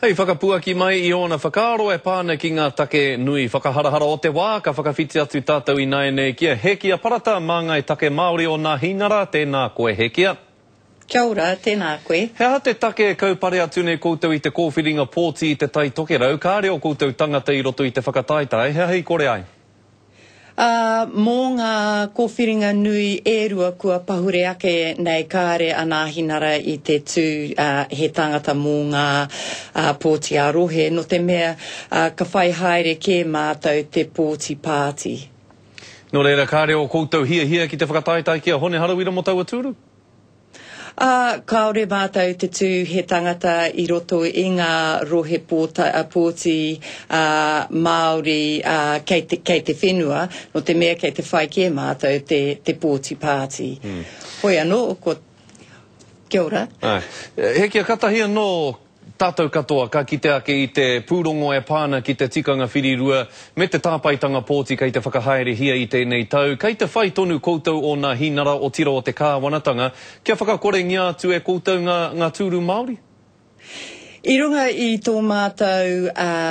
Hei whakapuaki mai i ōna whakaaro e pā ana ki ngā take nui whakaharahara o te wā, ka whakawhiti atu tātou ināianei ki a Hekia Parata, māngai take Māori o Nāhinara. Tēnā koe Hekia. Kia ora, tēnā koe. He aha te take e kaupare atu nei koutou i te kōwhiringa pōti i Te Tai Tokerau, kāre ō koutou tangata i roto i te whakataetae, he aha i kore ai? Ā, mō ngā kōwhiringa nui e rua kua pahure ake nei kāre a Nāhinara i te tū he tāngata mō ngā pōti ā-rohe, nō te mea ka whai haere kē mātou te pōti pāti. Nō reira, kāre ō koutou hiahia ki te whakataetae ki a Hone Harawira mō taua tūru? Ā, kāore mātou te tū he tangata i roto i ngā rohe pōti Māori kei te, kei te whenua, nō te mea kei te whai kē mātou te, te pōti pāti. Hoi anō, ko, kia ora. Āe. Hekia, katahi anō Tātou katoa ka kite ake i te pūrongo e pā ana ki te tikanga whirirua me te tāpaetanga pōti kei te whakahaerehia i tēnei tau. Kei te whai tonu koutou o nā hīnara otira o te kāwanatanga kia whakakorengia atu e koutou ngā ngā tūru Māori? I runga i tō mātou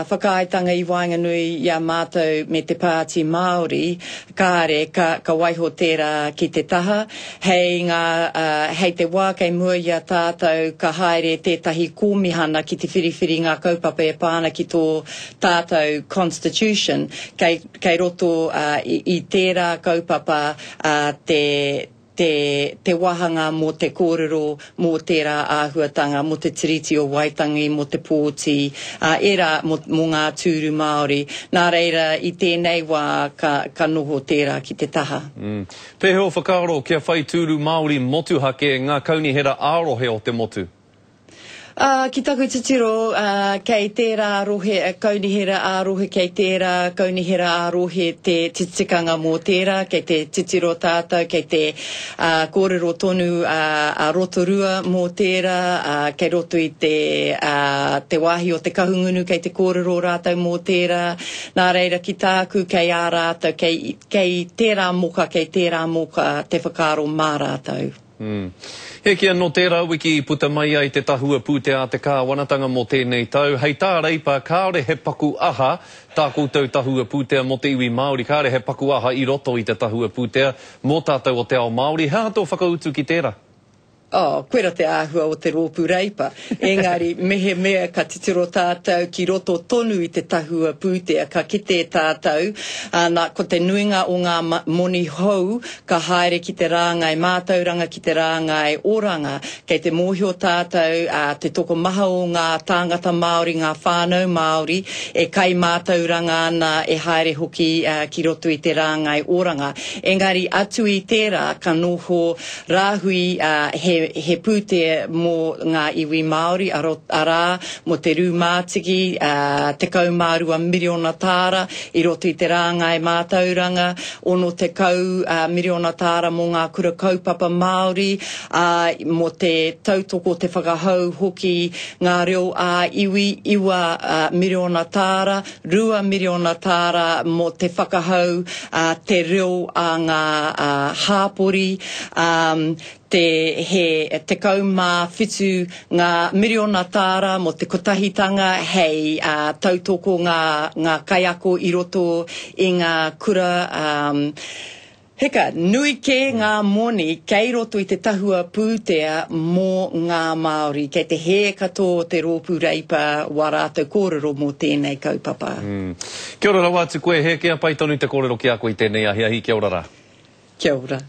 whakaaetanga i waenganui i a mātou me te Pāti Māori, Kāre, ka, ka waiho tērā ki te taha. Hei ngā, ā, hei te wā kei mua i a tātou ka haere tētahi kōmihana ki te whiriwhiri ngā kaupapa e pā ana ki tō tātou Constitution, kei, kei roto, ā, i, i tērā kaupapa, ā, te, te, te wāhanga mō te kōrero mō tērā āhuatanga, mō te Tiriti o Waitangi, mō te pōti, ā, ērā mō, mō ngā tūru Māori. Nā reira, i tēnei wā, ka, ka noho tērā ki te taha. Mm. Pēhea ō whakaaro kia whai tūru Māori motuhake ngā kaunihera ā-rohe o te motu? Ā, ki taku titiro, ā, kei tērā rohe, kaunihera ā-rohe, kei tērā kaunihera ā-rohe te tikanga mō tērā, kei te titiro tātou, kei te, ā, kōrero tonu ā, a Rotorua mō tērā, ā, kei roto i te, ā, te wāhi o te Kahungunu kei te kōrero rātou mō tērā. Nā reira, ki tāku, kei ā rātou, kei, kei tērā moka, kei tērā moka te whakaaro mā rātou. Mm. He kī anō tērā wiki i puta mai ai te tahua pūtea a te kāwanatanga mō tēnei tau. Hei tā Reipa, kāore he paku aha tā koutou tahua pūtea mō te iwi Māori, kāore he paku aha i roto i te tahua pūtea mō tātou o te ao Māori. He aha tō whakautu ki tērā? Oh, koira te āhua o te rōpū Reipa. Engari, mehemea ka titiro tātou ki roto tonu i te tahua pūtea, ka kite tātou, ana, ko te nuinga o ngā moni hou Ka haere ki te rāngai mātauranga, ki te rāngai oranga. Kei te mōhio tātou, ā, te tokomaha o ngā tāngata Māori, ngā whānau Māori, e kai mātauranga ana, e haere hoki ki roto i te rāngai oranga. Engari, atu i tērā, ka noho rāhui, ā, he, he pūtea mō ngā iwi Māori, arā, mō te rūmātiki, ā, 12 miriona tāra i roto i te rāngai mātauranga, 60 miriona tāra mō ngā kura kaupapa Māori, ā, mō te tautoko, te whakahou hoki ngā reo ā-iwi, 9 miriona tāra, 2 miriona tāra mō te whakahou te reo a ngā hāpori, ā, te he 17 ngā miriona tāra mō te kotahitanga hei tautoko ngā ngā kaiako i roto i ngā kura Heka, nui kē ngā moni kei roto i te tahua pūtea mō ngā Māori. Kei te hē katoa o te Rōpū Reipa wā rātou kōrero mō tēnei kaupapa. Kia ora rawa atu koe, Hēkea, pai tonu te kōrero ki a koe i tēnei ahiahi, kia ora rā. Kia ora.